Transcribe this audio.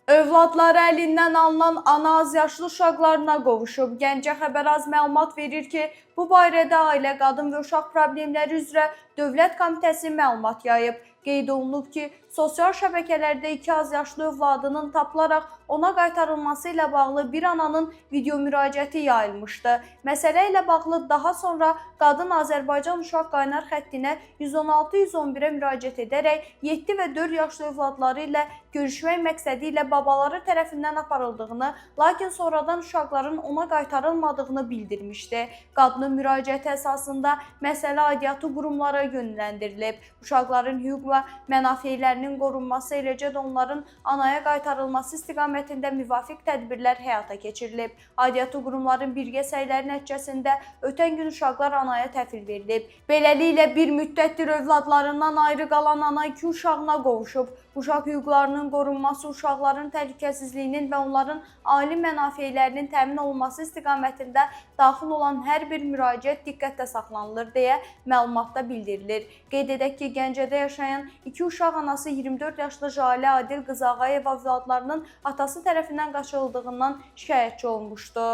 Övladları əlindən alınan ana azyaşlı uşaqlarına qovuşub. Gəncə xəbər az məlumat verir ki, bu barədə Ailə, Qadın və Uşaq Problemləri üzrə Dövlət Komitəsi məlumat yayıb. Qeyd olunub ki, sosial şəbəkələrdə iki azyaşlı övladının tapılaraq ona qaytarılması ilə bağlı bir ananın video müraciəti yayılmışdı. Məsələ ilə bağlı daha sonra qadın Azərbaycan Uşaq Qaynar xəttinə 116-111-ə müraciət edərək 7 və 4 yaşlı övladları ilə görüşmək məqsədi ilə babaları tərəfindən aparıldığını, lakin sonradan uşaqların ona qaytarılmadığını bildirmişdi. Qadının müraciəti əsasında məsələ aidiyyatı qurumlara yönləndirilib. Uşaqların hüquq və mənafelərinin qorunması, eləcə də onların anaya qaytarılması istiqamətində müvafiq tədbirlər həyata keçirilib. Aidiyyatı qurumların birgə səyləri nəticəsində ötən gün uşaqlar anaya təhvil verilib. Beləliklə bir müddətdir övladlarından ayrı qalan ana iki uşağına qovuşub. Uşaq hüquqlarının qorunması, uşaqların təhlükəsizliyinin və onların ali mənafelərinin təmin olunması istiqamətində daxil olan hər bir müraciət diqqətdə saxlanılır deyə məlumatda bildirilir. Qeyd edək ki, Gəncədə yaşayan iki uşaq anası 24 yaşlı Jalə Adil Qızağayeva övladlarının atası tərəfindən qaçırıldığından şikayətçi olmuşdu.